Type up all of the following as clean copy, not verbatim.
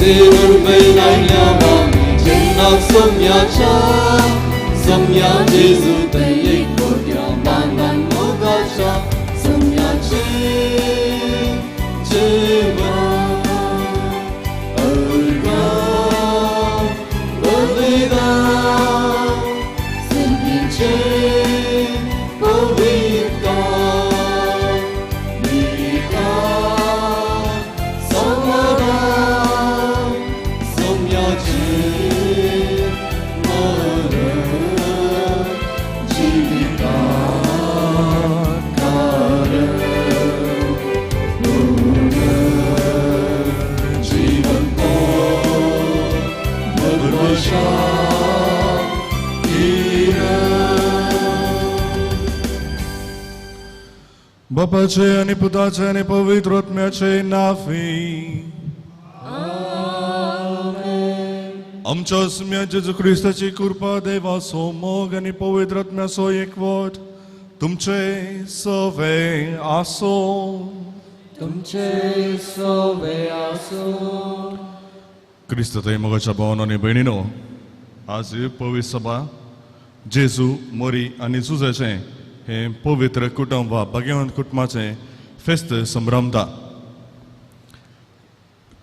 खातीर उर्बेन आयल्या आमी जेन्ना सोम्याच्या सोम्या जेजू ते एकवट्या मानान मोगाच्या सोम्याचे जेवण अर्घां बलिदान सिंपीचें पवित्र निकार समाधान सोम्याचें मरण जिविताक कारण जीवन भरवशा बापाचे आनी पुताचे आनी पवित्र आत्म्याचे नाफी. आमच्या सुम्या जेजू क्रिस्ताची कृपा, देवाचो मोग आनी पवित्र आत्म्याचो एकवट तुमचे सवे आसो. तुमचे सवे आसो. क्रिस्त थंय मोगाच्या भावानो आनी भयणीनो, आज पवित्र सभा जेजू मोरी आनी जुजाचें हें पवित्र कुटुंब वा भाग्यवंत कुटुंबाचें फेस्त संभ्रमता.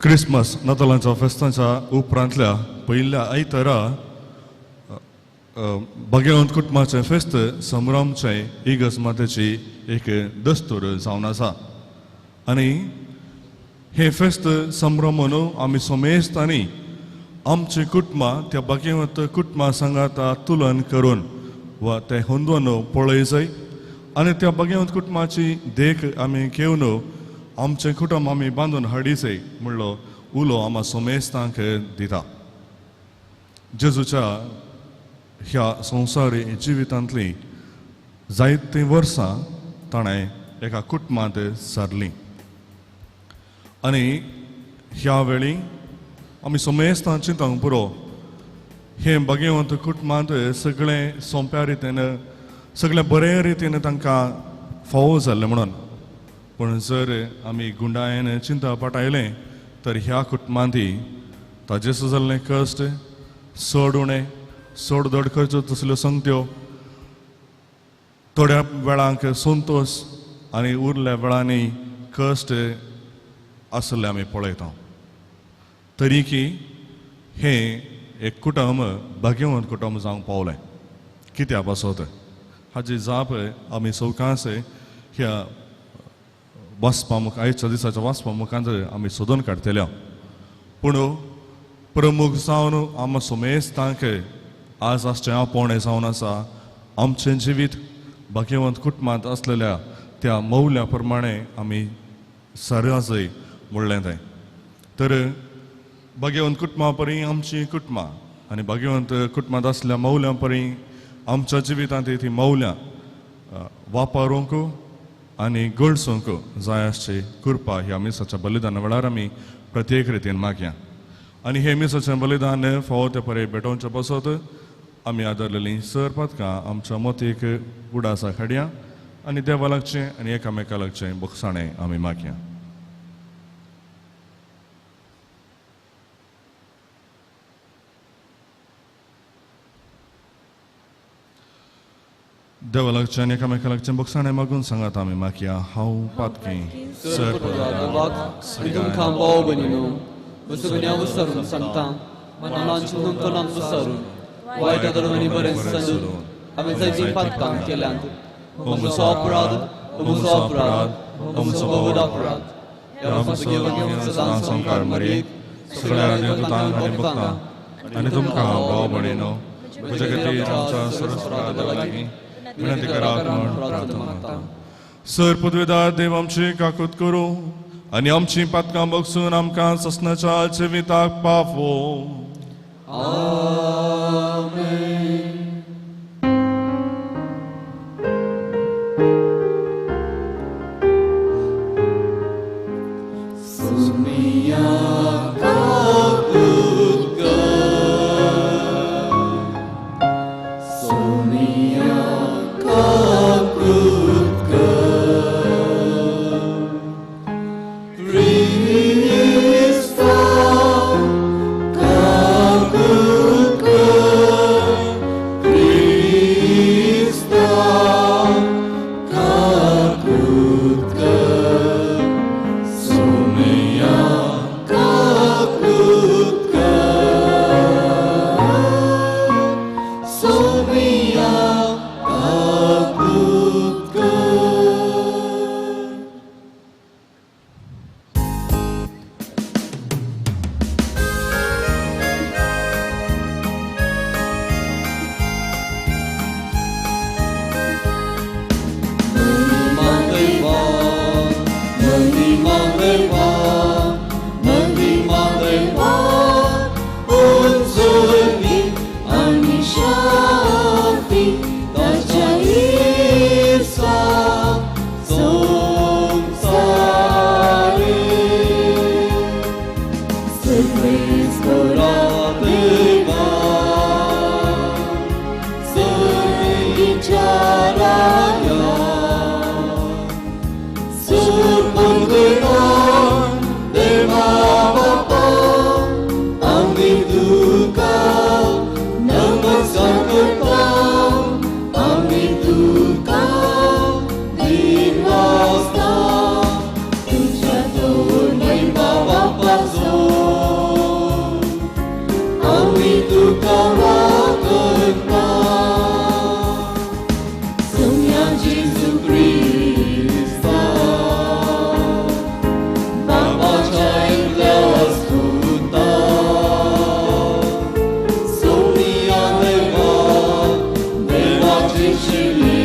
क्रिसमस नातालांच्या फेस्तांच्या उपरांतल्या पयल्या आयतारा भाग्यवंत कुटुंबाचें फेस्त संभ्रमचें इगर्ज मातेची एक दस्तूर जावन आसा. आनी हें फेस्त संभ्रमून आमी समेस्त आनी आमचीं कुटुंबां त्या भाग्यवंत कुटुंबां सांगाता तुलन करून वा तें हुंदोवन पळय जाय आनी त्या भाग्यवंत कुटुंबाची देख आमी घेवन आमचें कुटुंब आमी बांदून हाडी जाय म्हणलो उलो आमा समेस्तांक दिता. जेजूच्या ह्या संवसारी जिवितांतलीं जायतीं वर्सां ताणें एका कुटुंबांत सारलीं आनी ह्या वेळी आमी समेस्तां चिंतूंक पुरो हें भाग्यवंत कुटुंबांत सगळें सोंप्या रितीन सगळें बरे रितीन तांकां फावो जाल्लें म्हणून. पूण जर आमी गुंडायेन चिंता पाटायलें तर ह्या कुटुंबांत ताजें जाल्लें कश्ट चड उणें चड धड खर्च तसल्यो संगत्यो थोड्या वेळांक संतोश आनी उरल्या वेळांनी कश्ट आसले आमी पळयता. तरी की हें एक कुटुंब भाग्यवंत कुटुंब जावंक पावलें कित्या पासत हाजी जाप आमी सवकास ह्या वाचपा मुखार आयच्या दिसाच्या वाचपा मुखार आमी सोदून काडटले. पूण प्रमुख जावन आमकां समेस्तांक आज आसचें आपोवणें जावन आसा आमचें जिवीत भाग्यवंत कुटुंबांत आसलेल्या त्या मौल्या प्रमाणे आमी सरजय म्हणलें तें. तर भाग्यवंत कुटुंबा परी आमचीं कुटुंबां आनी भाग्यवंत कुटुंबांत आसल्या मौल्यां परी आमच्या जिवितांत ती मौल्यां वापरूंक आनी गळसूंक जाय आसची कृपा ह्या मिसाच्या बलिदाना वेळार आमी प्रत्येक रितीन मागया. आनी हे मिसाचें बलिदान फावो ते परे भेटोवचे पासत आमी आदरलेलीं सर पातकां आमच्या मतीक उडासा हाडया आनी देवा लागचें आनी एकामेका लागचें बोगसाणें आमी मागया. देवा लागचें आनी एकामेका लागचें बोगसाणें मागून सांगात आमी मागया. हांव पातकी सर तुमकां भाव भयणीनो सगळ्या विसरून सांगता मनान चिंतून तोंडान विसरून वायट आनी बरें सांगून हांवें जायतीं पातकां केल्यांत. म्हजो अपराध, म्हजो अपराध, म्हजो भोव अपराध. ह्या संवकार मरेक सगळ्या देवदूतांक आनी भक्तांक आनी तुमकां भाव भयणीनो म्हज्या खातीर आमच्या सर्वेस्परा देवा लागीं विनंती करात म्हूण प्रार्थना मागता. सर पदवेदार देव आमची काकूत करूं आनी आमचीं पातकां बगसून आमकां ससनाच्या जिविताक पावो. आमेन. सुमिया काकूत कर, सोनिया काकूत कर, क्रिस्ता महिमा देवा, महिमा देवा, उंचली आनी शांती ताच्या इर्सा संवसारे. सर्वेस्परा देवा, सर्वेच्या राया, सुरपुत्रन देवा बापा, आमी तुका नमस्कार करता, आमी तुका दिनवासता, तुझ्या तोर महिमा बापाचो, आमी तुका वाकता. सोम्या जेजू क्रिस्ता, बापाच्या एकल्या स्तुता, सोम्या देवा, देवाचे शिले,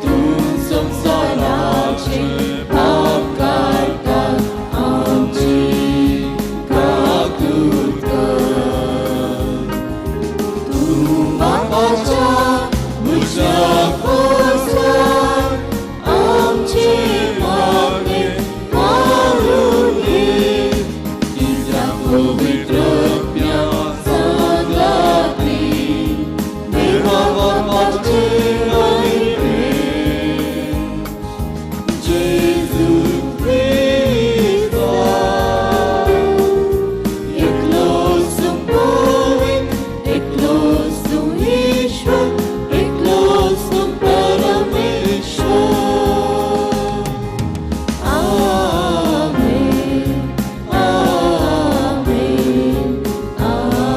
तूं संवसाराचे पाप काडटा, आमची काकूट कर. तूं बापाच्या भुजाक बसून आमचे मागणे मारून घे, तुझ्या पवित्र सांगाती, देवा बापाचे महिमे, जेजू क्रिस्ता. एकलोच तूं पवित्र, एकलोच तूं ईश्वर, एकलोच तूं परमेश्वर. आमेन, आमेन, आमेन.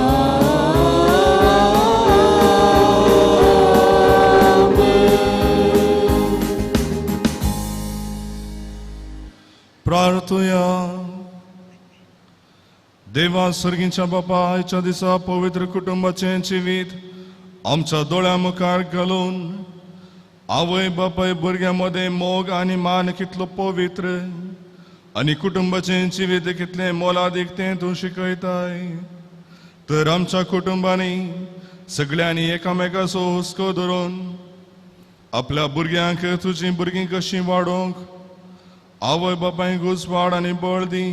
प्रार्थुया. देवा सर्गीच्या बापा, आयच्या दिसा पवित्र कुटुंबाचें जिवीत आमच्या दोळ्या मुखार घालून आवय बापाय भुरग्यां मदें मोग आनी मान कितलो पवित्र आनी कुटुंबाचें जिवीत कितलें मोलादीक तें तूं शिकयताय. तर आमच्या कुटुंबांनी सगळ्यांनी एकामेकाचो हुस्को धरून आपल्या भुरग्यांक तुजीं भुरगीं कशीं वाडोवंक आवय बापायक उजवाड आनी बळ दी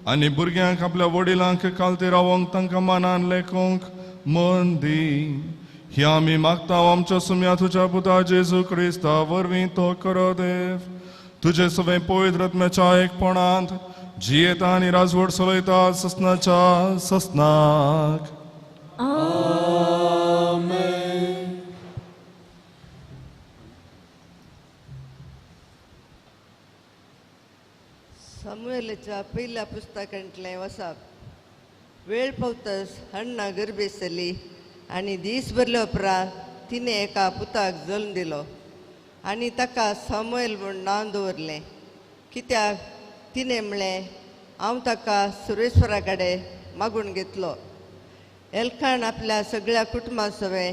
आनी भुरग्यांक आपल्या वडिलांक कालते रावोंक तांकां मानान लेखोंक मन दी. ही आमी मागता आमच्या सुम्या तुज्या पुता जेजू क्रिस्ता वरवीं तो करो देव. तुजे सगळें पवित्र आत्म्याच्या एकपणांत जियेता आनी राजवट चलयता ससनाच्या ससनाक. आमेन. सामुएलाच्या पहिल्या पुस्तकांतलें वसाप. वेळ पावतस हण्णा गर्भेसली आनी दीस भरले उपरांत तिणें एका पुताक जल्म दिलो आनी ताका सामुएल म्हूण नांव दवरलें, कित्याक तिणें म्हणलें, हांव ताका सुरेश्वरा कडेन मागून घेतलो. एल्कान आपल्या सगळ्या कुटुंबा सवें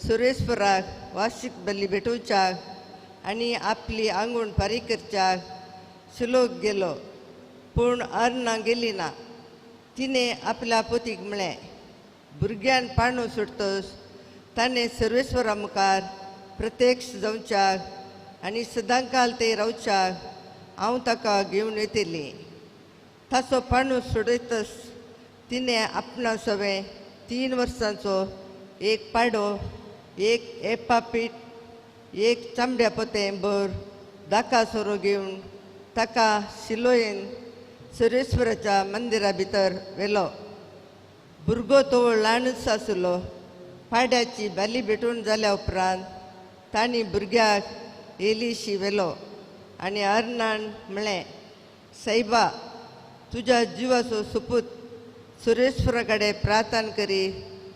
सुरेश्वराक वार्षिक बली भेटोवच्याक आनी आपली आंगवण फारीक करच्याक शिलोक गेलो, पूण अर्ना गेली ना. तिणें आपल्या पोतीक म्हणलें, भुरग्यान पाणो सोडतस ताणें सर्वेश्वरा मुखार प्रत्यक्ष जावच्याक आनी सदांकाल ते रावच्याक हांव ताका घेवन येतली. ताचो पाणो सोडयतस तिणें आपणा सवें 3 वर्सांचो एक पाडो, एक एपा पीठ, एक चामड्या पोतें भर दाका सोरो घेवन ताका शिलोयेन सुरेश्वराच्या मंदिरा भितर व्हेलो. भुरगो तो ल्हानच आसलो. पाड्याची बाली भेटून जाल्या उपरांत तांणी भुरग्याक एलिशी व्हेलो आनी अर्नान म्हणलें, सायबा, तुज्या जिवाचो सुपूत सुरेश्वरा कडेन प्रार्थना करी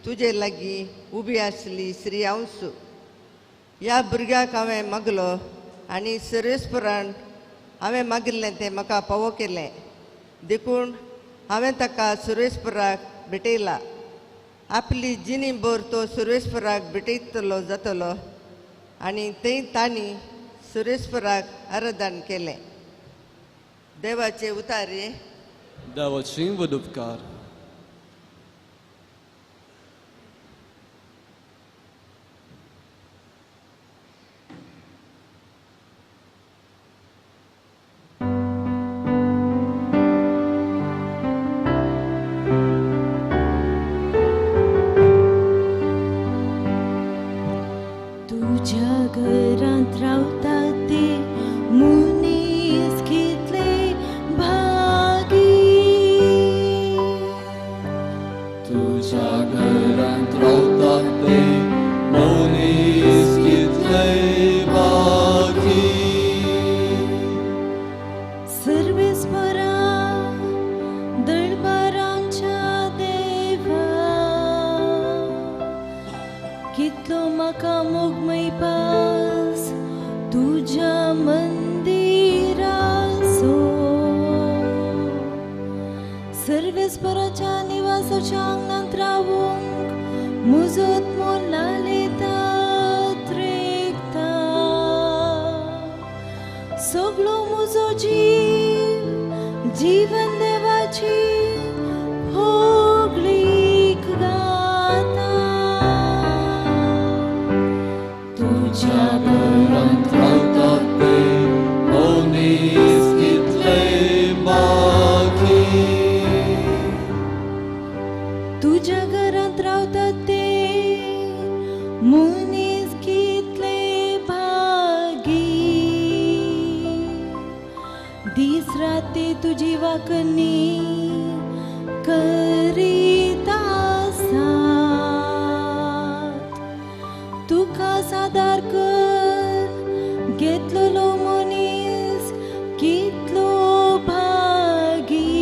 तुजे लागीं उबी आसली श्री अंशू. ह्या भुरग्याक हांवें मागलो आनी सुरेश्वरान हांवें मागिल्लें तें म्हाका पावो केलें, देखून हांवें ताका सुरेश्वराक भेटयला. आपली जिणी भर तो सुरेश्वराक भेटयतलो जातलो. आनी थंय तांणी सुरेश्वराक आराधन केलें. देवाचे उतारे. देवाची वदुपकार. तुझ्या घरांत रावता ते मनीस कितले भागी. तुझ्या घरांत रावता ते मनीस कितले भागी. सर्वेस्परा दळबारांच्या देवा कितलो म्हाका मोगमय पास तुज्या मंदिराचो. सर्वेस्पराच्या निवासाच्या आंगणांत रावूंक मुजोत मोलालेता त्रेकता. सगळो मुजो जीव जीवन देवाची होगळीक गाता. तुझ्या घरांत रावता ते मनीस कितले भागी. तुझ्या घरांत रावता ते मनीस कितले भागी. दीस राती तुजी वाकणी करीत आसात. तुका सादार कर घेतलेलो मनीस कितलो भागी.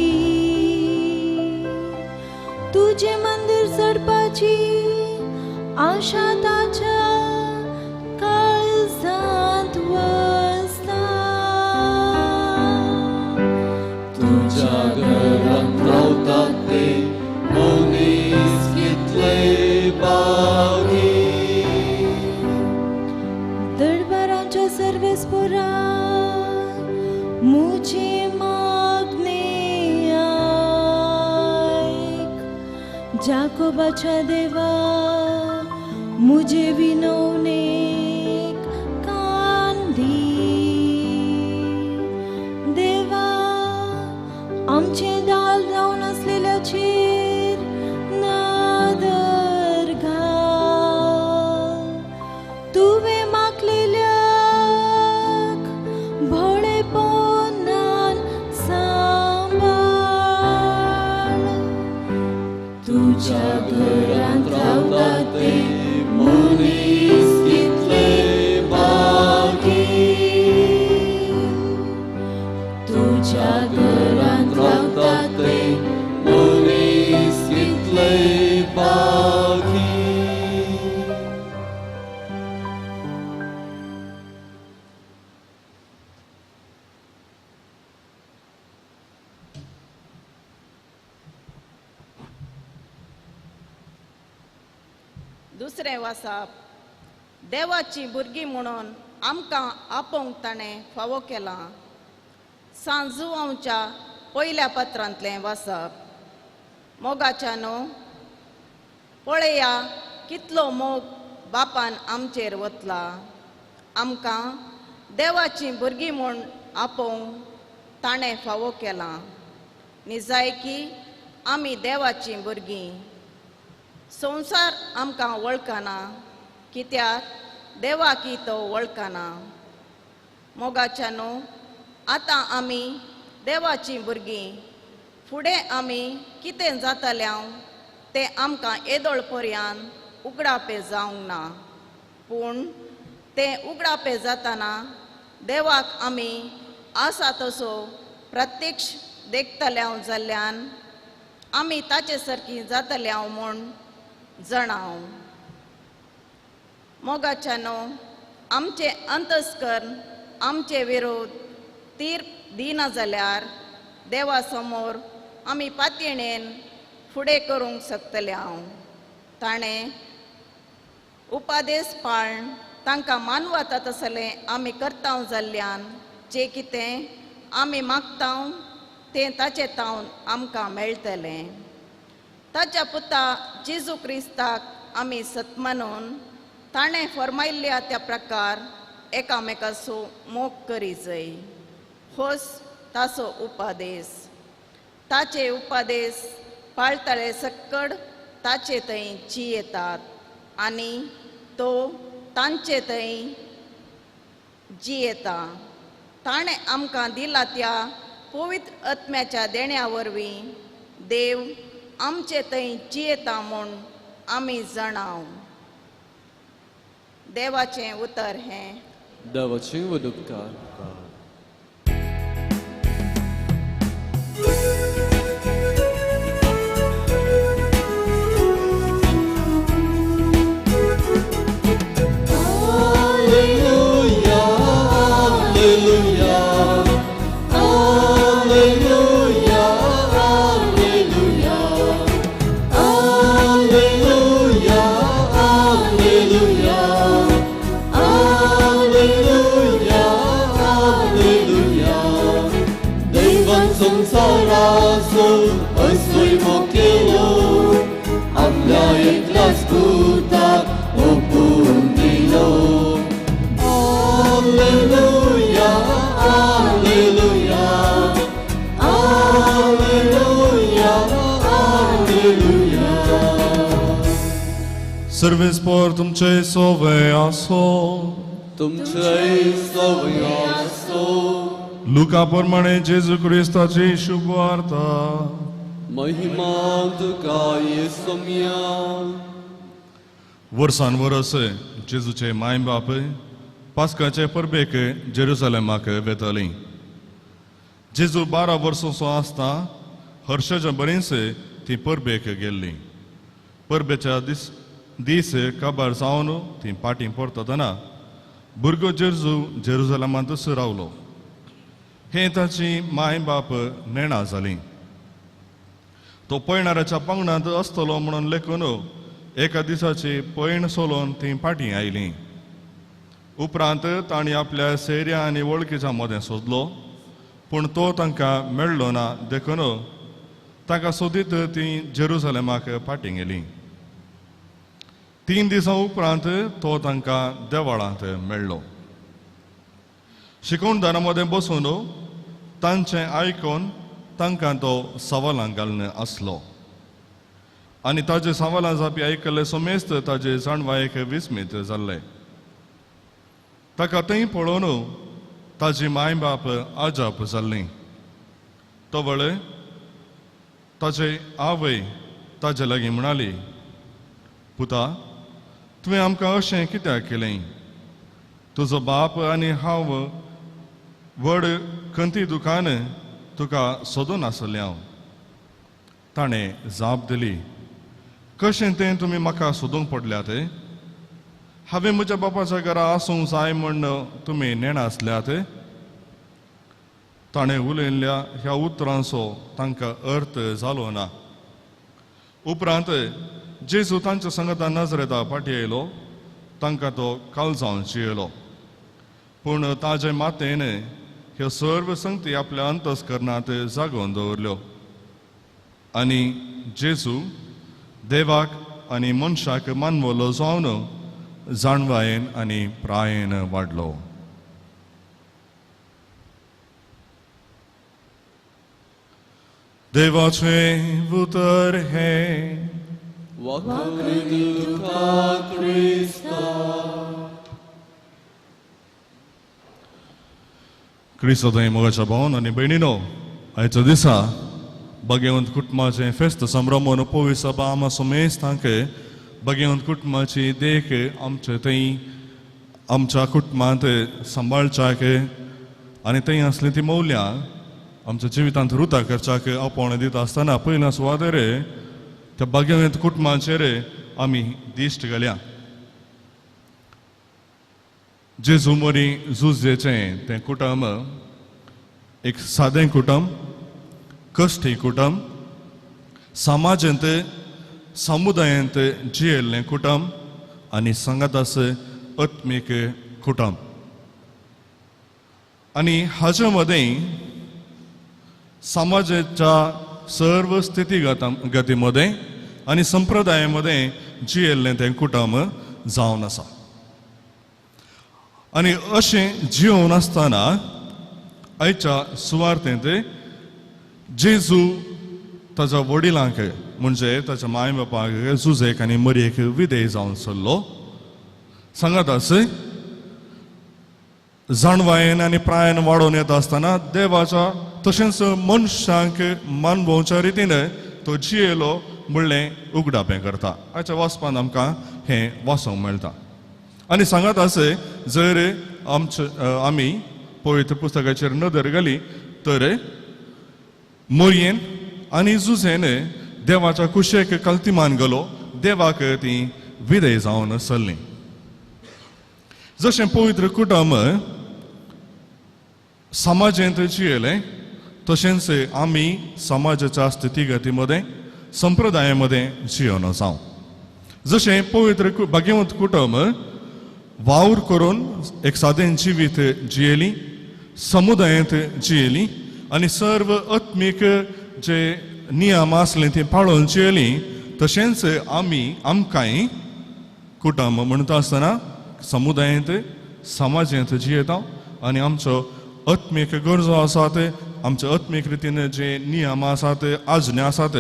तुजें मंदीर चडपाची आशा ताच्या काळजांत वसता. तुझ्या घरांत रावता ते मनीस कितले भागी. दरबाराच्या सर्वेस्परा मुझे मागणे आयक. जाकोबाच्या देवा मुझे विनवणेक कान दी. देवा आमचें दाल जावन आसलेल्याचेर नदर घाल. तुवें मागलेल्याक भोळेपणान सांबाळ. तुझ्या घरांत रावता ते मनीस कितले भागी. तुझ्या घरांत रावता ते मनीस कितले भागी. दुसरें वासाप. देवाची भुरगीं म्हणून आमकां आपोवंक ताणें फावो केलां. सांजुआंवच्या पयल्या पत्रांतलें वाचप. मोगाच्या न्हू पळया कितलो मोग बापान आमचेर वतला. आमकां देवाची भुरगीं म्हूण आपोवंक ताणें फावो केलां. निजायकी आमी देवाचीं भुरगीं. संवसार आमकां वळखना कित्याक देवाकी तो वळखना. मोगाच्या न्हू आतां आमी देवाचीं भुरगीं. फुडें आमी कितें जातले तें आमकां येदोळ पर्यान उगडापें जावंक ना. पूण तें उगडापें जातना देवाक आमी आसा तसो प्रत्यक्ष देखतले जाल्ल्यान आमी ताचे सारकी जातले म्हूण जणाव. मोगाच्या न्हू आमचें अंतस्कर्ण आमचे विरोध तीर्प दिना जाल्यार देवा समोर आमी पातयेणेन फुडें करूंक शकतले. हांव ताणें उपादेश पाळण तांकां मानवता तसलें आमी करता जाल्ल्यान जें कितें आमी मागता तें ताचे तावन आमकां मेळटलें. ताच्या पुता जेजू क्रिस्ताक आमी सत मानून ताणें फरमायल्ल्या त्या प्रकार एकामेकाचो मोग करी जाय. होच ताचो उपादेश. ताचे उपादेश पाळतले सक्कड ताचे थंय जियेतात आनी तो तांचे थंय जियेता. ताणें आमकां दिला त्या पवित्र आत्म्याच्या देण्या वरवीं देव आमचे थंय जियेता म्हूण आमी जाणाव. देवाचें उतर हें. देवाचें उपकार. सर्वेस पर तुमचे सोवे आसो. तुमचे सोवे आसो. लुका प्रमाणे जेजू क्रिस्ताची शुभवार्ता. महिमा तुका येसोम्या. वर्सान वरस जेजूचे माय बाप पास्काचे परबेक जेरुसलेमाक वेताली. जेजू 12 वर्सांचो आसता हर्षाच्या बरींच ती परबेक गेल्ली. परबेच्या दीस काबार जावन ती पाटी परततना भुरगो जेजू जेरुसलेमांतच रावलो. हे ताची माय बाप नेणा जाली. तो पयणाराच्या पांगणांत आसतलो म्हणून लेखून एका दिसाची पयण सोलोवन ती पाटी आयली. उपरांत तांणी आपल्या सेऱ्या आनी वळखीच्या मदें सोदलो, पूण तो तांकां मेळ्ळो ना. देखून तांकां सोदीत ती जेरुसलेमाक पाटी गेली. 3 दिसां उपरांत तो तांकां देवळांत मेळ्ळो. शिकवणदारां मदें बसून तांचें आयकून तांकां तो सवालां घालून आसलो आनी ताजे सवालां जापी आयकल्ले समेस्त ताजे जाणवायेक विस्मीत जाल्ले. ताका थंय पळोवन ताजी माय बाप आजाप जाल्ली. तवळ ताजे आवय ताजे लागीं म्हणाली, पुता, तुवें आमकां अशें कित्याक केलें? तुजो बाप आनी हांव व्हड खंती दुकान तुका सोदून आसलें हांव. ताणें जाप दिली, कशें तें तुमी म्हाका सोदूंक पडल्यात? हांवें म्हज्या बापाच्या घरा आसूंक जाय म्हूण तुमी नेणा आसल्यात? ताणें उलयल्ल्या ह्या उतरांचो तांकां अर्थ जालो ना. उपरांत जेजू तांच्या संगता नजरेता फाटी आयलो. तांकां तो कालजावन जियेलो. पूण ताजे मातेन ह्यो सर्व संगती आपल्या अंतस्करणांत जागोवन दवरल्यो आनी जेजू देवाक आनी मनशाक मानवलो जावन जाणवायेन आनी प्रायेन वाडलो. देवाचें उतर हें. वाखाणीं तुका क्रिस्ता. क्रिस्तांव मोगाच्या भावन आनी भयणीनो, आयच्या दिसा बागेवंत कुटुंबाचें फेस्त संभ्रमून पवित्र सभा आमा समेस्त तांकां बागेवंत कुटुंबाची देख आमचे थंय आमच्या कुटुंबांत सांबाळच्याक आनी थंय आसलीं ती मौल्यां आमच्या जिवितांत रुता करच्याक आपोवणें दिता आसतना पयल्या सुवातेर त्या बागेवंत कुटुंबाचेर आमी दिश्ट घाल्या. जेजू मोरी झुजेचें तें कुटुंब एक सादें कुटुंब, कश्टी कुटुंब, समाजांत समुदायांत जियेल्लें कुटुंब आनी सांगातास आत्मीक कुटुंब. आनी हाजे मदें समाजाच्या सर्व स्थिती गतीमध्ये आनी संप्रदायामध्ये जियेल्लें तें कुटुंब जावन आसा. आनी अशें जिवन आसतना आयच्या सुवार्थेंत जेजू ताच्या वडिलांक म्हणजे ताच्या माय बापाक जुजेक आनी मरयेक विधेय जावन सरलो. सांगात आस जाणवायेन आनी प्रायन वाडोवन येता आसतना देवाच्या तशेंच मनशांक मानभोवच्या रितीन तो जियेलो म्हणलें उगडापें करता. आयच्या वाचपान आमकां हें वाचूंक मेळटा. आनी सांगात आस जर आमचे आमी पवित्र पुस्तकाचेर नदर घाली तर मोरयेन आनी जुझेन देवाच्या कुशेक कल्तिमान गेलो, देवाक ती विधेय जावन सरली. जशें पवित्र कुटुंब समाजेंत जियेलें तशेंच आमी समाजाच्या स्थितीगती मदें संप्रदाया मदें जियोन जावं. जशें पवित्र भाग्यवंत कुटुंब वावर करून एक सादें जिवीत जियेली, समुदायांत जियेली आनी सर्व आत्मीक जे नियम आसले ती पाळोवन जियेली, तशेंच आमी आमकांय कुटुंब म्हणटा आसतना समुदायांत समाजांत जियेता आनी आमचो आत्मीक गरजो आसात, आमच्या आत्मीक रितीन जे नियम आसात आज्ञा आसात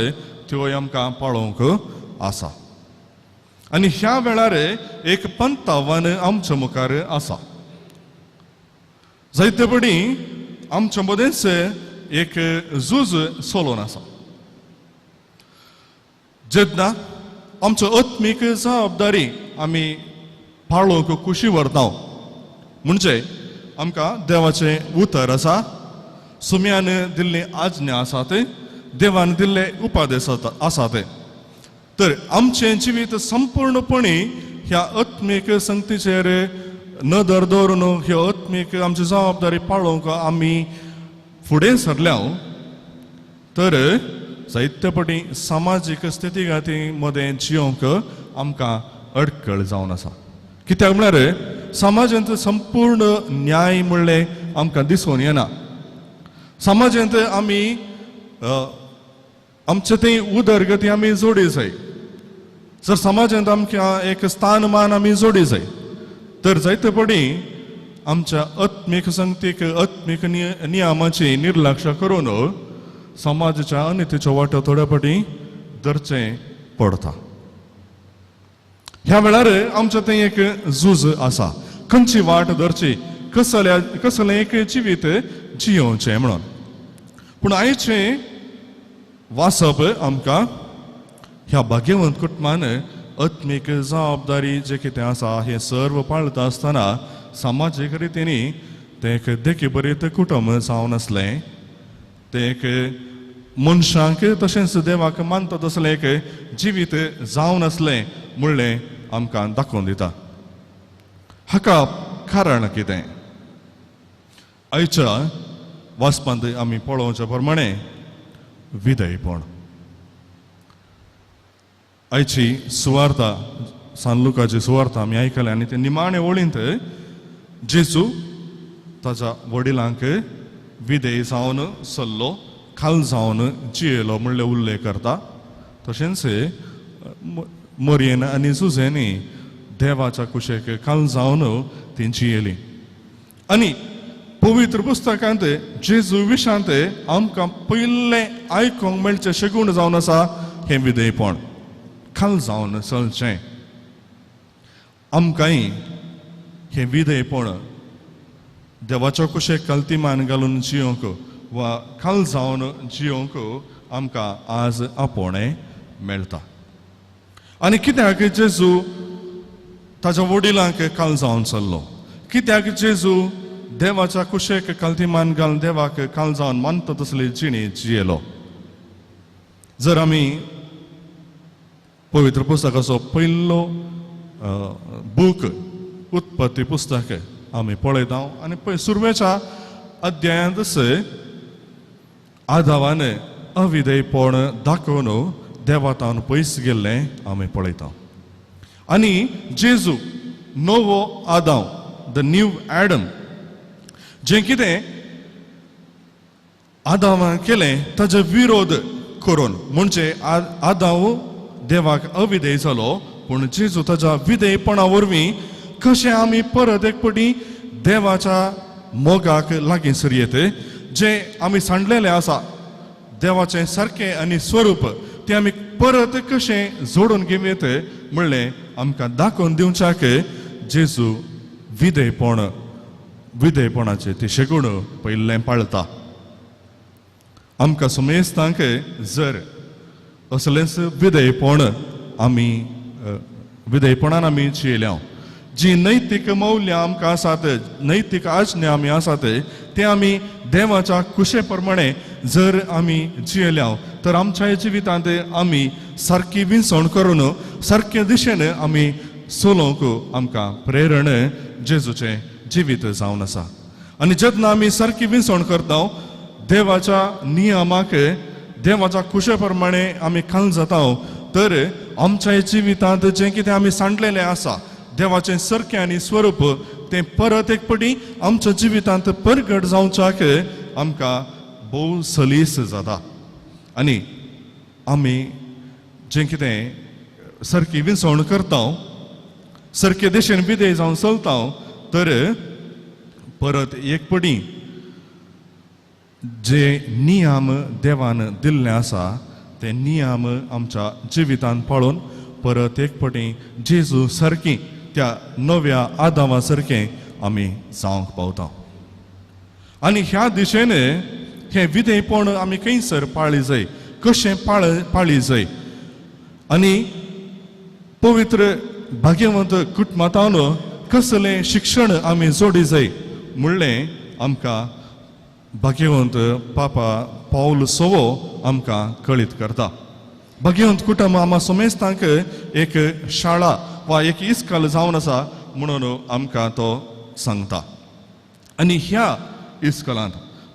त्योय आमकां पाळोवंक आसा. आनी ह्या वेळार एक पंतावन आमच्या मुखार आसा. जायते पडी आमच्या मदेंच एक झूज चलोवन आसा. जेन्ना आमचो आत्मीक जबाबदारी आमी पाळोवंक कुशी व्हरता म्हणजे आमकां देवाचें उतर आसा, सुम्यान दिल्ली आज्ञा आसात, देवान दिल्ले उपादेश आसात, तर आमचें जिवीत संपूर्णपणी ह्या आत्मीक संगतीचेर नदर दवरून ह्यो आत्मीक आमची जबाबदारी पाळोवंक आमी फुडें सरल्या तर जायते पटी समाजीक स्थिती गाती मदें जियोंक आमकां अडकळ जावन आसा. कित्याक म्हळ्यार समाजांत संपूर्ण न्याय म्हणलें आमकां दिसून येना. समाजांत आमी आमचे थंय उदरगती आमी जोडी जाय, जर समाजांत आमकां एक स्थानमान आमी जोडी जाय तर जायते पटी आमच्या आत्मीक संगतीक आत्मीक नियमाची निर्लक्ष करून समाजाच्या अनितीच्यो वाट्यो थोड्या पटी धरचें पडटा. ह्या वेळार आमच्या थंय एक झूज आसा, खंयची वाट धरची, कसल्या कसलें एक जिवीत जियोवचें म्हणून. पूण आयचें वाचप आमकां ह्या भाग्यवंत कुटुंबान आत्मीक जबाबदारी जे कितें आसा हें सर्व पाळता आसतना समाजीक रितींनी तें एक देखी बरीत कुटुंब जावन आसलें, तें एक मनशांक तशेंच देवाक मानता तसलें एक जिवीत जावन आसलें म्हणलें आमकां दाखोवन दिता. हाका कारण कितें? आयच्या वाचपांत आमी पळोवच्या प्रमाणे विधेयपण. आयची सुवार्ता सान लुकाची सुवार्ता आमी आयकले आनी ते निमाणे ओळींत जेजू ताच्या वडिलांक विधेय जावन सल्लो, खाल जावन जियेलो म्हणले उल्लेख करता. तशेंच मोरयेन आनी जुझेनी देवाच्या कुशेक खाल जावन ती जियेली. आनी पवित्र पुस्तकांत जेजू विशांत आमकां पयलें आयकूंक मेळचें शेगूण जावन आसा हें विधेयपण, खाल जावन चलचें. आमकांय हें विधेयपण देवाच्या कुशेक कल्तिमान घालून जियोंक वा खाल जावन जियोंक आमकां आज आपोवणें मेळटा. आनी कित्याक जेजू ताच्या वडिलांक खाल जावन चल्लो, कित्याक जेजू देवाच्या कुशेक कल्तिमान घालून देवाक खाल जावन मानता तसली जिणी जियेलो? जर आमी पवित्र पुस्तकाचो पयलो बूक उत्पत्ती पुस्तक आमी पळयता आनी पळय सुरवेच्या अध्यायांतच आदावान अविधेयपण दाखोवन देवातावन पयस गेल्लें आमी पळयता. आनी जेजू नवो आदाव, the new Adam, जें कितें आदांवान केलें ताजो विरोध करून, म्हणजे आदांव देवाक अविधेय जालो, पूण जेजू ताज्या विधेयपणा वरवीं कशें आमी परत एक पटी देवाच्या मोगाक लागीं सरयेत, जें आमी सांडलेलें आसा देवाचें सारकें आनी स्वरूप तें आमी परत कशें जोडून घेवं म्हणलें आमकां दाखोवन दिवच्याक जेजू विधेयपण विधेयपणाचें ते शेगूण पयलें पाळता. आमकां समेस्तांक जर असलेंच विधेयपण आमी विधेयपणान आमी जियेल्या, जी नैतीक मौल्यां आमकां आसात, नैतीक आज्ञा आमी आसात, ते आमी देवाच्या कुशे प्रमाणे जर आमी जियेल्या तर आमच्या जिवितांत आमी सारकी विंचवण करून सारके दिशेन आमी चलोवंक आमकां प्रेरण जेजूचें जिवीत जावन आसा. आनी जेन्ना आमी सारकी विंचवण करता देवाच्या नियमाक देवाच्या कुशे प्रमाणे आमी खाल जाता तर आमच्या जिवितांत जें कितें आमी सांडलेलें आसा देवाचें सारकें आनी स्वरूप तें परत एक पटी आमच्या जिवितांत परगट जावच्याक आमकां भोव सलीस जाता. आनी आमी जें कितें सारकी विंचवण करता सारके देशेन विधेय जावन चलता तर परत एक पटी जे नियम देवान दिल्ले आसा ते नियम आमच्या जिवितांत पाळून परत एक पटी जेजू सारकी त्या नव्या आदावा सारकें आमी जावंक पावता. आनी ह्या दिशेन हें विधेयपण आमी खंयसर पाळी जाय, कशें पाळी जाय आनी पवित्र भाग्यवंत कुटुंबांत कसलें शिक्षण आमी जोडी जाय म्हणलें आमकां भाग्यवंत पापा पावल सवो आमकां कळीत करता. भाग्यवंत कुटुंब आमा समेस्तांक एक शाळा वा एक इस्कॉल जावन आसा म्हणून आमकां तो सांगता. आनी ह्या इस्कॉलांत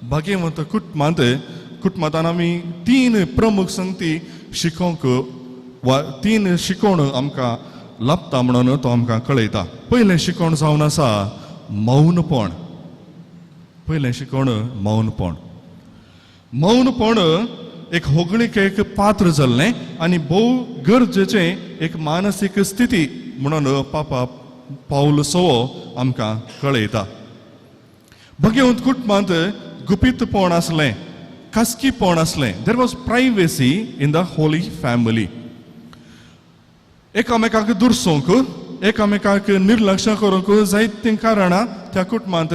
भाग्यवंत कुटुंबांत आमी तीन प्रमुख संगती शिकोवंक वा तीन शिकोवण आमकां लाभता म्हणून तो आमकां कळयता. पयलें शिकोवण जावन आसा मौनपण. पयलें शिकोवण मौनपण. मौनपण एक होगळीक एक पात्र जाल्लें आनी भोव गरजेचें एक मानसीक स्थिती म्हणून पापा पावल सवो आमकां कळयता. भाग्यवंत कुटुंबांत गुपीतपण आसलें, खासगीपण आसलें. There was privacy in the holy family. एकामेकाक दुरसोवंक एकामेकाक निर्लक्ष करूंक जायतीं कारणां त्या कुटुंबांत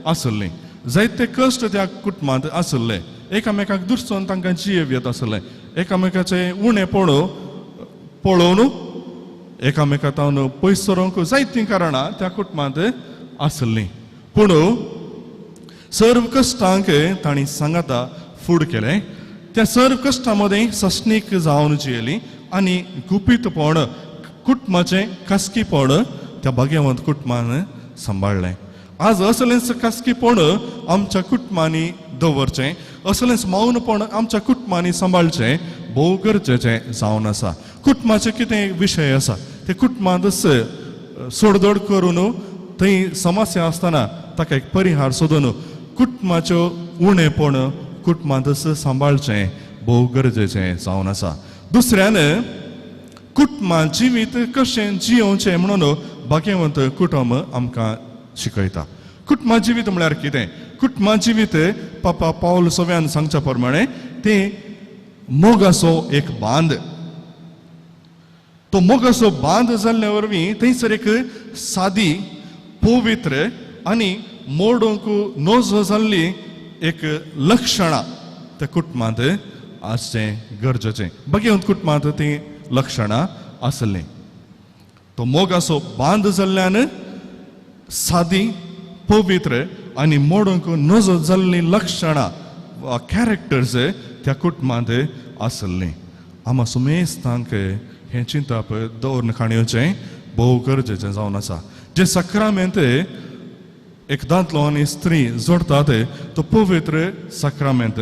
आसलीं, जायते कश्ट त्या कुटुंबांत आसले. एकामेकाक दुरसोवन तांकां जियेव येत आसलें, एकामेकाचें उणें पळोवन एकामेका तावन पयस सरोंक जायतीं कारणां त्या कुटुंबांत आसलीं. पूण सर्व कश्टांक तांणी सांगाता फूड केलें. त्या सर्व कश्टां मदें सस्नीक जावन जियेली आनी गुपीतपण कुटुंबाचें खासगीपण त्या भाग्यवंत कुटुंबान सांबाळ्ळें. आज असलेंच खासगीपण आमच्या कुटुंबांनी दवरचें, असलेंच मौनपण आमच्या कुटुंबांनी सांबाळचें भोव गरजेचें जावन आसा. कुटुंबाचे कितें विशय आसा ते कुटुंबांतच सोडदोड करून थंय समस्या आसतना ताका एक परिहार सोदून कुटुंबाच्यो उणेपण कुटुंबांतच सांबाळचें भोव गरजेचें जावन आसा. दुसऱ्यान कुटुंबां जिवीत कशें जियोवचें म्हणून भाग्यवंत कुटुंब आमकां शिकयता. कुटुंबा जिवीत म्हळ्यार कितें? कुटुंबा जिवीत पापा पावल सव्यान सांगच्या प्रमाणे तें मोगाचो एक बांद. तो मोगाचो बांद जाल्ल्या वरवीं थंयसर एक सादी पवित्र आनी मोडूंक नजो जाल्ली एक लक्षणां त्या कुटुंबांत आसचें गरजेचें. भाग्यवंत कुटुंबांत तीं लक्षणां आसलीं. तो मोगाचो बांद जाल्ल्यान सादी पवित्र आनी मोडूंक नजो जाल्लीं लक्षणां वा कॅरेक्टर्स त्या कुटुंबांत आसलीं. आमा सुमेस्तांक हें चिंतप दवरून खाणयेचें भोव गरजेचें जावन आसा. जें सक्रामेंत एक दादलो आनी स्त्री जोडटात तो पवित्र सक्रामेंत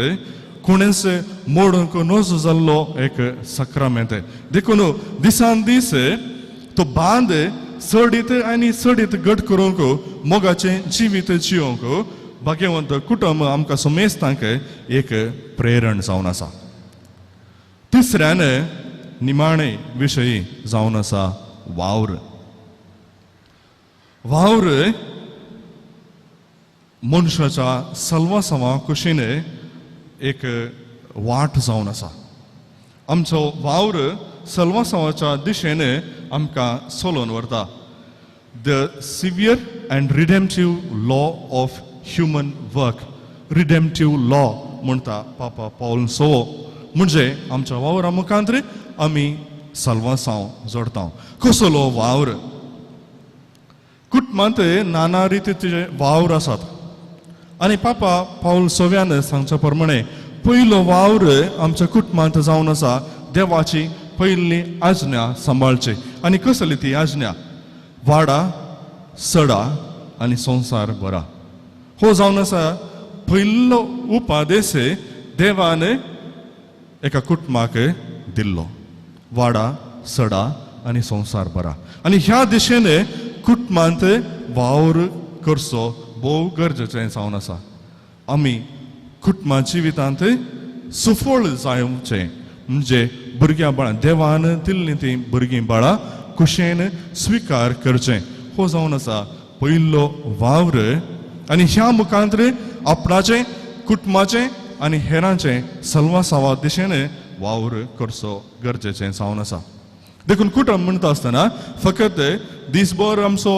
कोणेंच मोडूंक नजो जाल्लो एक सक्रामेंत. देखून दिसान दीस तो बांद चडीत आनी चडीत घट करूंक मोगाचें जिवीत जियोवंक भाग्यवंत कुटुंब आमकां समेस्तांक एक प्रेरण जावन आसा. तिसऱ्यान निमाणे विशयी जावन आसा वावर. वावर मनशाच्या सल्वासवा कुशीन एक वाट जावन आसा. आमचो वावर सल्वासवाच्या दिशेन आमकां चलोवन व्हरता. The severe and redemptive law of human work, redemptive law म्हणटा पापा पावल सोवो. म्हणजे आमच्या वावरा मुखांत आमी सल्वासांव जोडता. कसलो वावर? कुटुंबांत नाना रितीचे वावर आसात आनी पापा पावल सोव्यान सांगच्या प्रमाणे पयलो वावर आमच्या कुटुंबांत जावन आसा देवाची पयली आज्ञा सांबाळची. आनी कसली ती आज्ञा? वाडा सडा आनी संवसार बरा. हो जावन आसा पयलो उपादेश देवान एका कुटुंबाक दिल्लो, वाडा सडा आनी संवसार बरा. आनी ह्या दिशेन कुटुंबांत वावर करचो भोव गरजेचें जावन आसा. आमी कुटुंबा जिवितांत सुफळ जावचें म्हणजे भुरग्यां बाळां देवान दिल्लीं तीं भुरगीं बाळां कुशेन स्विकार करचें. हो जावन आसा पयलो वावर. आनी ह्या मुखांत आपणाचें कुटुंबाचें आनी हेरांचें सल्वासावा दिशेन वावर करचो गरजेचें जावन आसा. देखून कुटुंब म्हणटा आसतना फकत दिसभर आमचो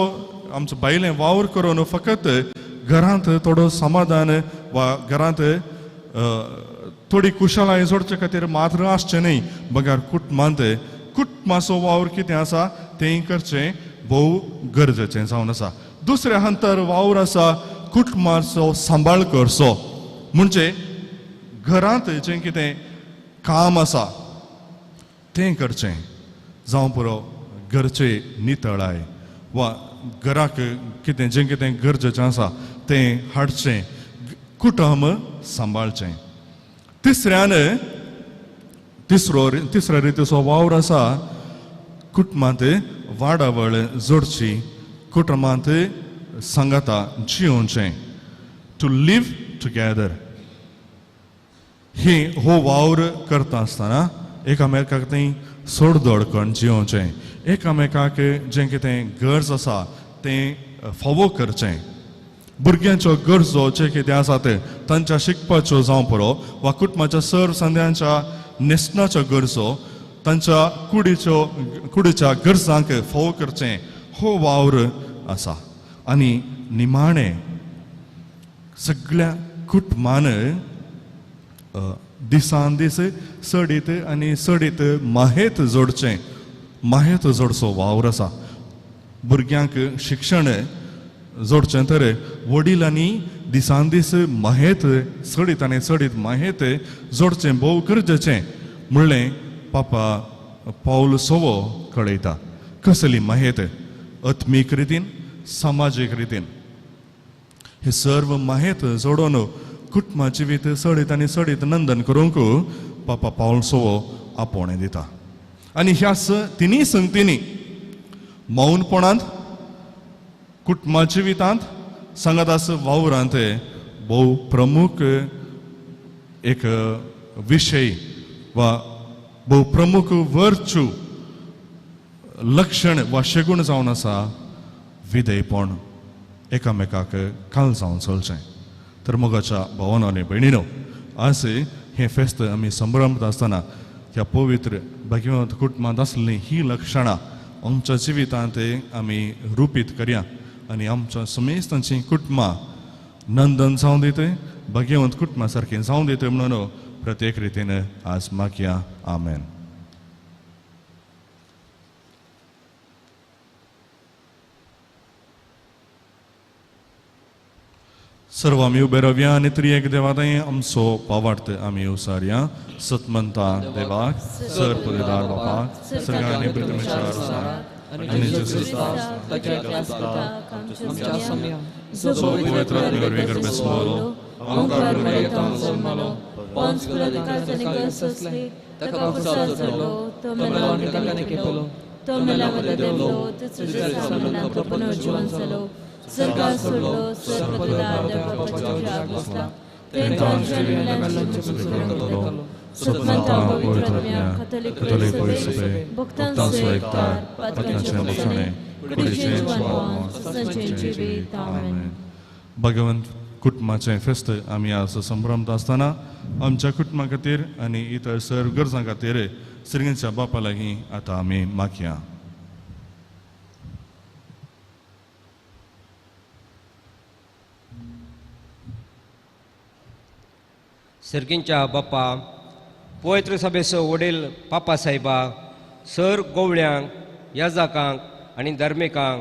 आमचो भायलें वावर करून फकत घरांत थोडो समाधान वा घरांत थोडी कुशलाय जोडचे खातीर मात्र आसचें न्हय, बगर कुटुंबांत कुटुंबाचो वावर कितें आसा तें करचें भोव गरजेचें जावन आसा. दुसऱ्या हंतर वावर आसा कुटुंबाचो सांबाळ करचो. म्हणजे घरांत जें कितें काम आसा तें करचें, जावं पुरो घरचे नितळाय वा घराक कितें जें कितें गरजेचें आसा तें हाडचें, कुटुंब सांबाळचें. तिसऱ्यान तिसऱ्या रितीचो वावर आसा कुटुंबांत वाडावळ जोडची, कुटुंबांत सांगाता जियोवचें, टू लिव टुगेदर. ही हो वावर करता आसतना एकामेकाक थंय सोडदोड करून जियोवचें, एकामेकाक जें कितें गरज आसा तें फावो करचें. भुरग्यांच्यो गरजो जे कितें आसा तें तांच्या शिकपाच्यो जावं पुरो वा कुटुंबाच्या सर संद्यांच्या न्हेसणाच्यो गरजो, तांच्या कुडीच्या गरजांक फावो करचें, हो वावर आसा. आनी निमाणें सगळ्या कुटुंबान दिसान दीस चडीत आनी चडीत माहेत जोडचें, माहेत जोडचो वावर आसा. भुरग्यांक शिक्षण जोडचें तर वडिलांनी दिसान दीस माहेत चडीत आनी चडीत माहेत जोडचें भोव गरजेचें म्हणलें पापा पावल सोवो कळयता. कसली माहेत? आत्मीक रितीन, समाजीक रितीन. हे सर्व माहेत जोडून कुटुंबा जिवीत चडीत आनी चडीत नंदन करूंक पापा पावल सोवो आपोवणें दिता. आनी ह्या तिनूय संगतींनी मौनपणांत, कुटुंबा जिवितांत, सांगातास वावरांत भोव प्रमुख एक विशय वा भोव प्रमुख वर्चू लक्षण वा शेगूण जावन आसा विधेयपण, एकामेकाक काल जावन चलचें. तर मोगाच्या भावानो आनी भयणीनो, आज हें फेस्त आमी संभ्रमता आसतना ह्या पवित्र भाग्यवंत कुटुंबांत आसलीं हीं लक्षणां आमच्या जिवितांत आमी रुपीत करया आनी आमच्या समेस्तांचीं कुटुंबां नंदन जावन दितय, भाग्यवंत कुटुंबा सारकें जावन दितय म्हणून प्रत्येक रितीन आज मागया. आमेन. सर्व आमी उबे रावया आनी त्रियेक देवादय आमचो पावार्थ आमी उसारया. सतमंता देवाक, सर पुरेदार बापाक, सगळ्यांनी आनी जेजू पवित्र आत्म्या गर्भेसमोलो, आमकां जल्मलो, स्वर्गार सोडलो, स्वर्गदार देव बापाच्या उजव्याक बसला, सतमंता पवित्र आत्म्या, कॅथोलिक सभे, भक्तांचो एकतार, पातकांचें मोसणें, कुडीचें जिवनपण, सदांचें जिवीत. आमेन. भगवंत कुटुंबाचें फेस्त आमी आज संभ्रमता आसतना आमच्या कुटुंबा खातीर आनी इतर सर्व गरजां खातीर श्रींच्या बापा लागीं आतां आमी मागया. सर्गींच्या बापा, पवित्र सभेचो वडील पापा साहेबा, सर गोवळ्यांक, याजाकांक आनी धार्मिकांक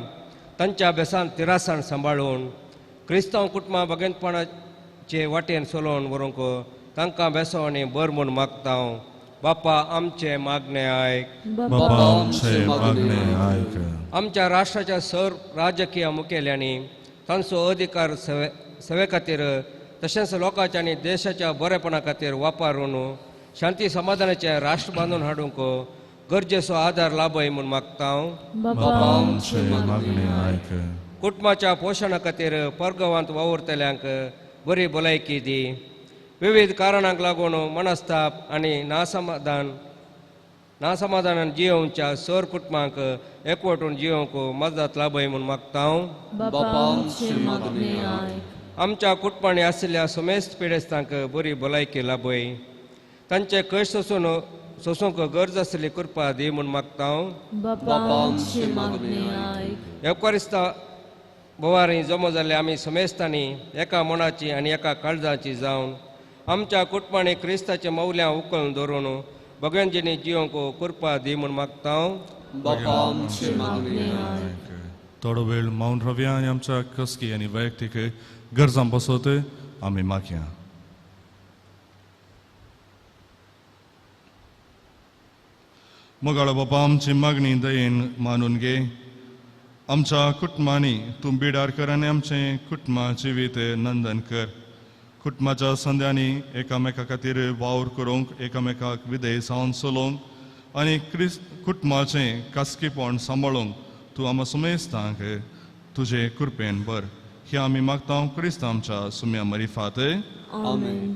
तांच्या बेसान तिरासाण सांबाळून क्रिस्तांव कुटुंबां भगेंतपणाचे वाटेन चलोवन व्हरूंक तांकां बेसो आनी बर म्हूण मागता. बापा आमचें मागणें आयक. बापा आमचें मागणें आयक. आमच्या राष्ट्राच्या सर राजकीय मुखेल्यांनी तांचो अधिकार सेवे खातीर तशेंच लोकांच्या आनी देशाच्या बरेपणा खातीर वापरून शांती समाधानाचें राष्ट्र बांदून हाडूंक गरजेचो आदार लाभय म्हूण मागता. बापा आमचें मागणें आयक. कुटुंबाच्या पोशणा खातीर परगांवांत वावुरतल्यांक बरी भलायकी दी. विविध कारणांक लागून मनस्ताप आनी नासमाधानान जियोवच्या सर कुटुंबांक एकवटून जियोवंक मदत लाभय म्हूण मागता. आमच्या कुटुंबांनी आशिल्ल्या समेस्त पिडेस्तांक बरी भलायकी लाभय, तांचे कश्ट सोसूंक गरज आशिल्ली कृपा दी म्हूण मागता. एवकारिस्ता बोवारी जमो जाल्ले आमी समेस्तांनी एका मनाची आनी एका काळजाची जावन आमच्या कुटुंबांनी क्रिस्ताचे मौल्यां उखलून धरून भगवंतजींनी जियोवंक कृपा दी म्हूण मागता. थोडो वेळ मौन रावया आनी आमच्या कसकी आनी वैयक्तीक गरजां बसत आमी मागया. मोगाळो बापा, आमची मागणी दयेन मानून घे. आमच्या कुटुंबांनी तूं बिडार कर आनी आमचें कुटुंबा जिवीत नंदन कर. कुटुंबाच्या संद्यांनी एकामेका खातीर वावर करूंक, एकामेकाक विधेय जावन चलोवंक आनी कुटुंबाचें खासगीपण सांबाळूंक तूं आमकां सुमेस्तांक तुजे कृपेन भर. हे आमी मागता क्रिस्त आमच्या सुम्या मरिफात. आमेन.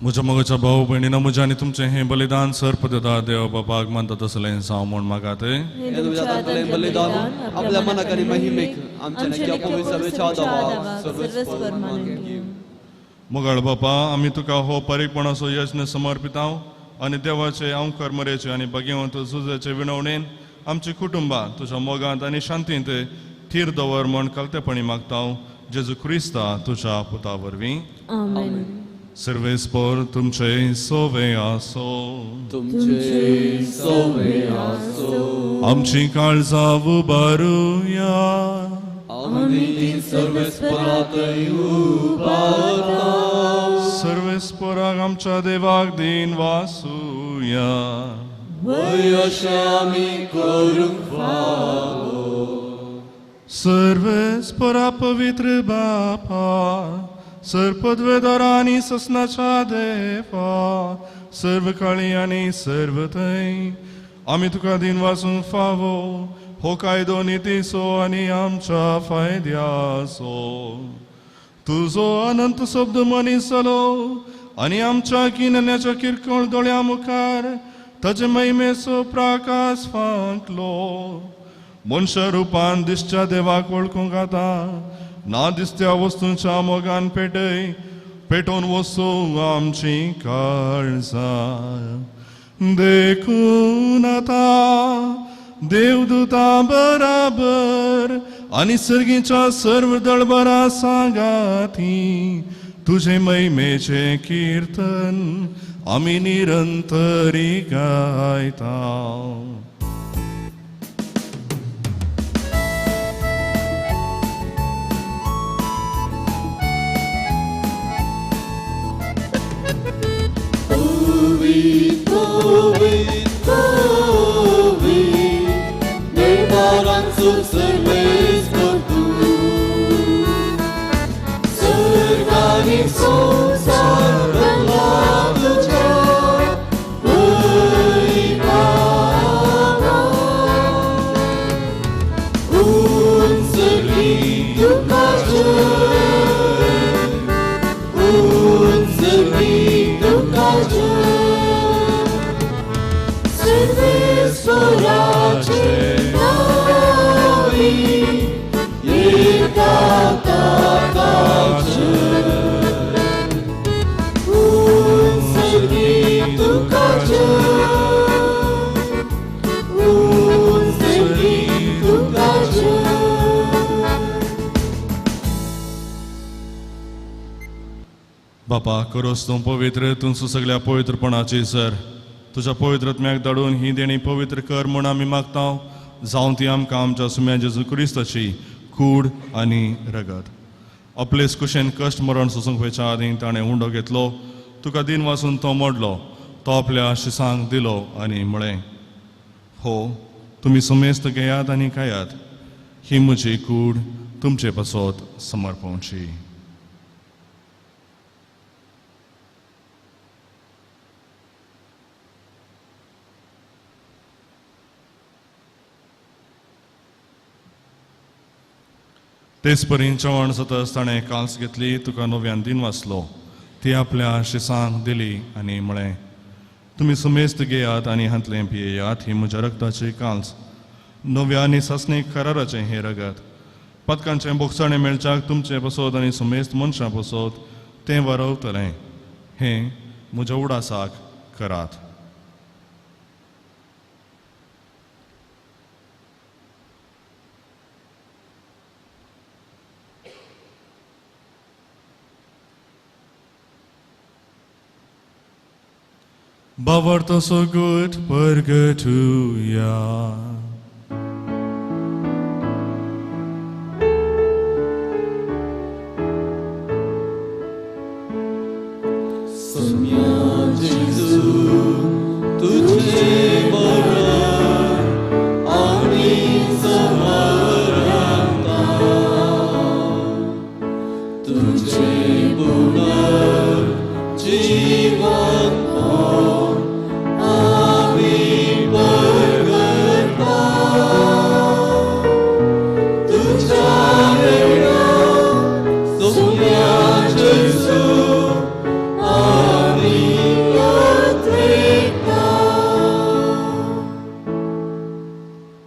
म्हज्या मोगाच्या भाऊ भयणीनो, म्हजें आनी तुमचें हें बलिदान सर्पदा देव बापाक मानता तसलें जावं म्हूण मागात. बलिदान आपल्या मनाक आनी महिमेक आमच्या पवित्र. मोगाळ बापा, आमी तुका हो परीकपणाचो यज्ञ समर्पितांव आनी देवाचे अंकर मरेचे आनी भगवंत झुजाचे विनवणेन आमची कुटुंबां तुज्या मोगांत आनी शांतींत थीर दवर म्हूण कलतेपणी मागतांव. जेजू क्रिस्ता तुज्या पुता वरवीं. आमेन. सर्वेस्पर तुमचे सोवे आसो. तुमचे सोवे आसो. आमची काळजां उबारुया. आमी ती सर्वेस्पराक उबारता. सर्वेस्पराक आमच्या देवाक दीन वासुया. वय अशें आमी करूंक फावो. सर्वेस परा पवित्र बापा सर पदवेदारा आनी ससनाच्या देवा सर्व काळी आनी सर्व थंय आमी तुका दिन वासूंक फावो हो कायदो नितीचो आनी आमच्या फायद्याचो. तुजो अनंत शब्द मनीस जालो आनी आमच्या गिन्यानाच्या किरकोळ दोळ्या मुखार ताजे महिमेचो प्रकाश फांकलो. मनशा रुपान दिसच्या देवाक वळखूंक आतां ना दिसत्या वस्तूंच्या मोगान पेटय पेटोवन वचूं आमची काळजां. देखून आतां देवदूतां बराबर आनी सर्गीच्या सर्व दळबरा सांगाती तुजे महिमेचें किर्तन आमी निरंतरी गायता. बापा करोस तूं पवित्र तूं सगळ्या पवित्रपणाची सर तुज्या पवित्रत्म्याक धाडून ही देणी पवित्र कर म्हूण आमी मागता जावं ती आमकां आमच्या सुम्या जेजू क्रिस्ताची कूड आनी रगत. आपलेच कुशेन कश्ट मरण सोसूंक वयच्या आदीं ताणें उंडो घेतलो, तुका दिन वासून तो मोडलो, तो आपल्या शिसांक दिलो आनी म्हळें, हो तुमी समेस्त घेयात आनी खायात, ही म्हजी कूड तुमचे पासत समर्पणची. तेच परीन चव्हाण जातच ताणें काल्स घेतली, तुका नव्यान दिन वाचलो, ती आपल्या शिसांक दिली आनी म्हळें, तुमी समेस्त घेयात आनी हांतलें पियेयात, ही म्हज्या रगताची काल्स, नव्या आनी सासणीक कराराचें हें रगत, पदकांचें बोगसाणें मेळच्याक तुमचें पसत आनी समेस्त मनशां पसत तें वरवतलें, हें म्हज्या उडासाक करात. Bavarta so good purgatoria. Samya Jesu tujhe maran ani samaranta tujhe punar jivan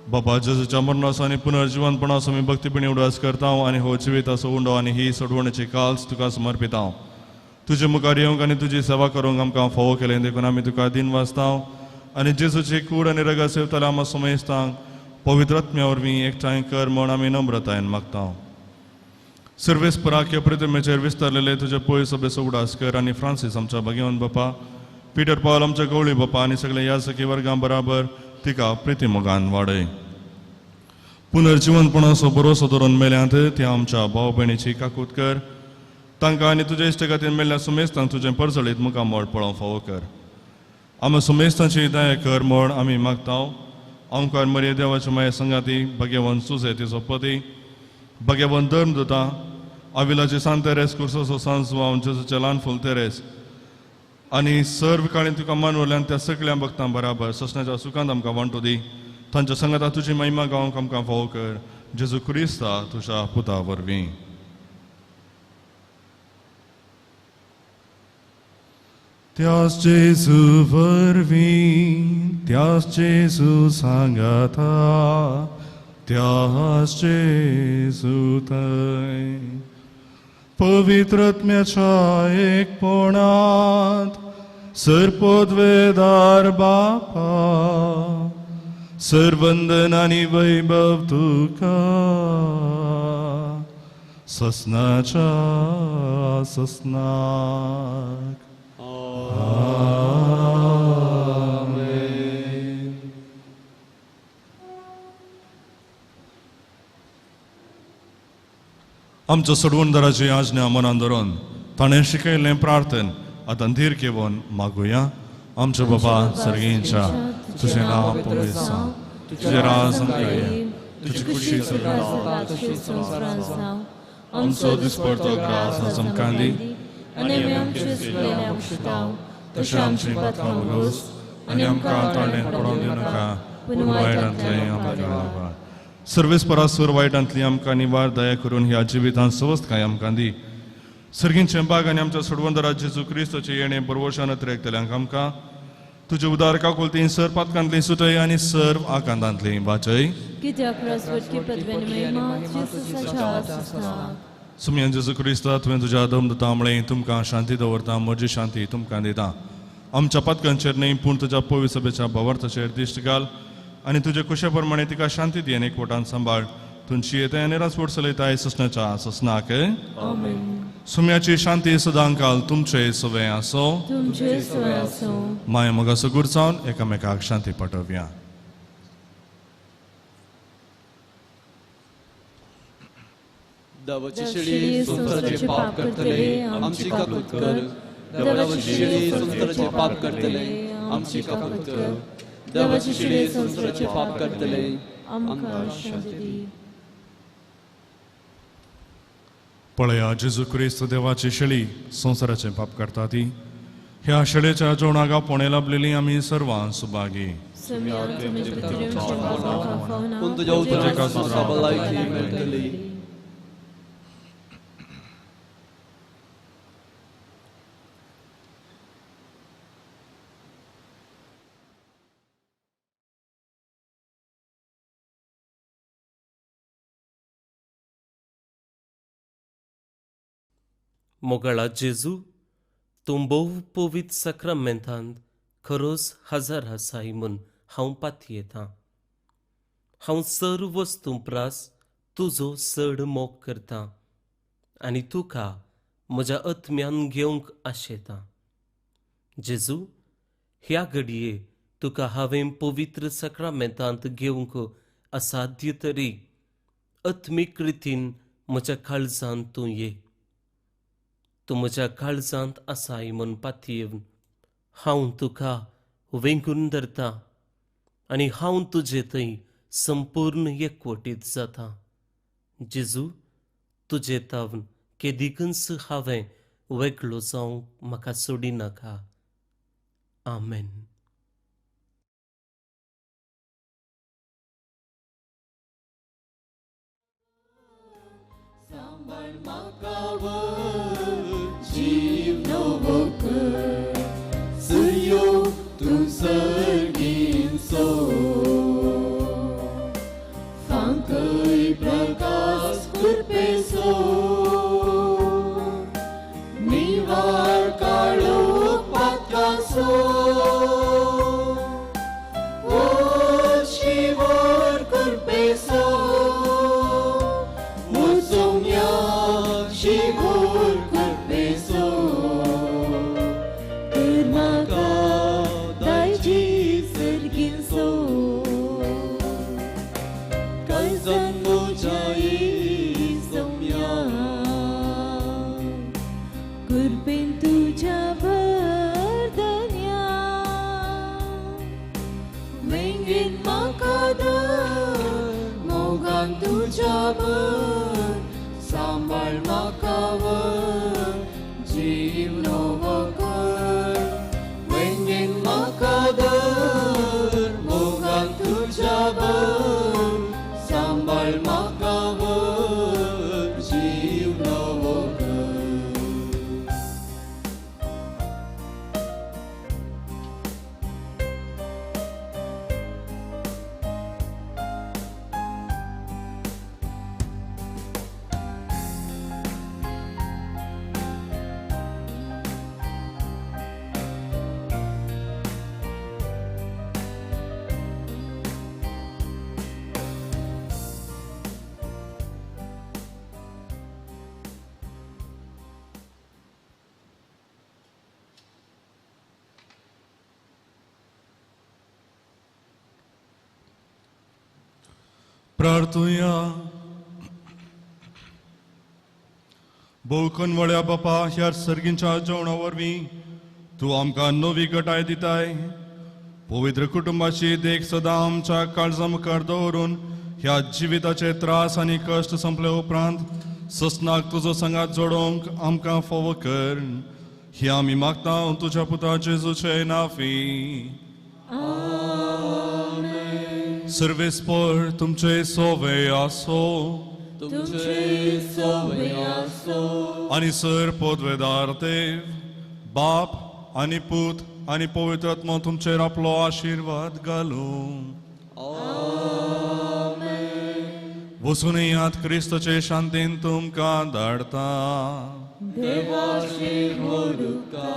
बाबा जेजूच्या मरणाचो आनी पुनर्जिवनपणाचो आमी भक्तीपणी उडास करता आनी हो जिविताचो उंडो आनी ही सोडवणेची काल्स तुका समर्पिता. तुजे मुखार येवंक आनी तुजी सेवा करूंक आमकां फावो केलें देखून आमी तुका दिन वाचता आनी जेजूची कूड आनी रगत सेवताल्या आमकां समेस्तांक पवित्र आत्म्या वरवीं एकठांय कर म्हूण आमी नम्रतायेन मागता. सर्वेस पराख्य प्रतिमेचेर विस्तारलेले तुजे पयस सभेचो उडास कर आनी फ्रांसीस आमच्या भाग्यवंत बापा, पिटर पावल आमच्या गवळी बापा आनी सगळे ह्या सखी वर्गां बराबर तिका प्रितीमोगान वाडय. पुनर्जिवनपणाचो भरोसो धरून मेल्यांत त्या आमच्या भाव भयणीची काकूत कर, तांकां आनी तुज्या इश्ट खातीर मेल्ल्या सुमेस्तांक तुजें परजळीत मुखामळ पळोवंक फावो कर. आमी सुमेस्तांची दया कर म्हूण आमी मागता. आमकार मरिया देवाच्या माये संगाती भाग्यवंत सुजे तिचो पती भाग्यवंत धर्म दुता आविलाचे सांत तेरेस, कुर्सोसो सांत जुआंव, जेजूचे ल्हान फुल तेरेस आनी सर्व काळीन तुका मानवल्यान त्या सगळ्या भक्तां बराबर ससनाच्या सुखांत आमकां वांटो दी. तांच्या संगता तुजी महिमा गावंक आमकां फावो कर, जेजू क्रिस्ता तुज्या पुता वरवीं. त्यास जेजू वरवीं, त्यास जेजू सांगाता, त्यास जेजू थंय पवित्रत्म्याच्या एकपणांत सर्पोद्वेदार बापा सर्वंदन आनी वैभव तुका ससनाच्या ससनाक. आमेन. आमच्या सोडवणदाराची आज्ञा मनान धरून ताणें शिकयल्लें प्रार्थन आतां धीर घेवन मागुया. आमच्या बाबा सर्गींच्या, तुजें नांव पवित्र जावं, तुजें राज आमकां येवं, तुजी खुशी स्वर्गांत तशी संवसारांत जावं. आमचो दिसपडतो ग्रास आज आमकां दी आनी आमी आमचे चुकलेल्या बक्षिताव तशें आमची पातकां भोगोस आनी आमकां ताळ्यांत पडोवंक दिवनाका, पूण वायटांतलें आमकां निवार. सर्वेस्परा वायटांतली आमकां निवार दया करून ह्या जिवितांत सवस्तकाय आमकां दी. सर्गींचें बाग आनी आमच्या सोडवंदरा जेजू क्रिस्तोचें येणें बरवशान अतिरेकतल्यांक आमकां तुजे उदार काकुलतीन सर पातकांतली सुटय आनी सर्व आकांतांतली वाचय. सुमयान जेजू क्रिस्ता, तुवें तुज्या दम दिता म्हळें, तुमकां शांती दवरता, म्हजी शांती तुमकां दिता. आमच्या पातकांचेर न्हय पूण तुज्या पवित्र सभेच्या भावार्थाचेर दिश्ट घाल आनी तुजे कुशे प्रमाणे तिका शांती दी आनी एकवटान सांबाळ. तुमची येताय आनी राजवट चलयताय ससनाच्या ससनाक. सुम्याची शांती सदांकाल तुमचे सवे आसो. माया मोगा सुगूर जावन एकामेकाक शांती पाठोवया. देवाची शेळी संवसाराचे पाप करतले आमची काकूत कर. देवाची शेळी संवसाराचे पाप करतले आमची काकूत कर. देवाची शेळी संवसाराचे पाप करतले आमकां शांती दी. पळया जेजू क्रिस्त देवाची शेळी संवसाराचे पाप करता ती. ह्या शेळेच्या जेवणाक आपोवणें लाभलेली आमी सर्वां सुभागी. पूण तुज्या उतराक भलायकी मेळटली. मोगाळा जेजू, तूं भोव पवित्र साक्रामेंतांत खरोच हजर आसाय म्हूण हांव पातयेतां. हांव सर्व वस्तूं प्रास तुजो चड मोग करतां आनी तुका म्हज्या आत्म्यान घेवंक आशेतां. जेजू, ह्या घडये तुका हांवें पवित्र साक्रामेंतांत घेवंक असाध्य तरी आत्मीक रितीन म्हज्या काळजांत तूं ये. तूं म्हज्या काळजांत आसाय म्हूण पातयेवन हांव तुका वेंगून धरता आनी हांव तुजे थंय संपूर्ण एकवटीत जाता. जेजू, तुजे तावन केदिकूच हांवें वेगळो जावंक म्हाका सोडिनाका. आमेन. सांबाळ म्हाका जीव नवो कर, सुर्यो तूं सर्गींचो, फांकय प्रकाश कृपेचो, निवार काळोख पातकाचो, ओ शिवर कृपेचो, शिवर कृपेचो, तर म्हाका दायजी सर्गींचो, काळजान म्हज्या सोम्या, कृपेन तुज्या भरदन्या, वेंगेन म्हाका धर, मोगान तुज्या भर, म्हाका धर मोगान तुज्या भर सांबाळ म्हाका वर जीव नवो कर. प्रार्थुया. भोवकनवळ्या बापा, ह्या सर्गींच्या जेवणा वरवीं तूं आमकां नवी गटाय दिताय. पवित्र कुटुंबाची देख सदां आमच्या काळजा मुखार दवरून ह्या जिविताचे त्रास आनी कश्ट संपले उपरांत ससनाक तुजो सांगात जोडोवंक आमकां फावो कर. ही आमी मागता तुज्या पुता जेजूचे नाफी. सर्वेस्पर तुमचे सोवे आसो, तुमचे सोवे आसो. आनी सर पदवेदार देव बाप आनी पूत आनी पवित्र आत्मो तुमचेर आपलो आशिर्वाद घालूं. वचून येयात, क्रिस्तचे शांतीन तुमकां धाडता. देवाचे व्हडुका.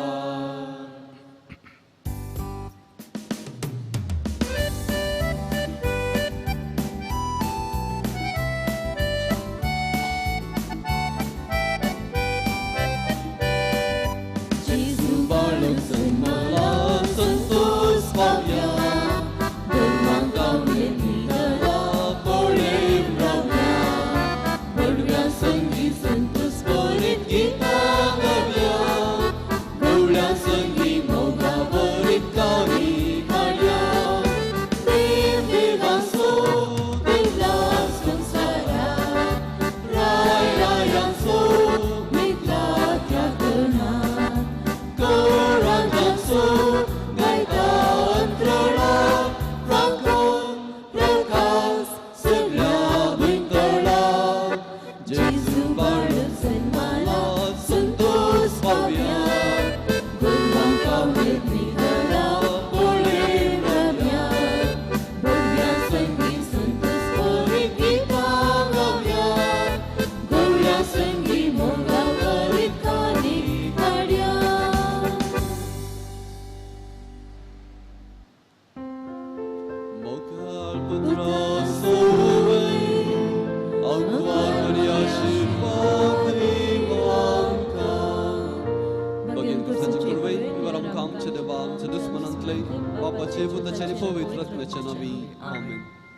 Amen.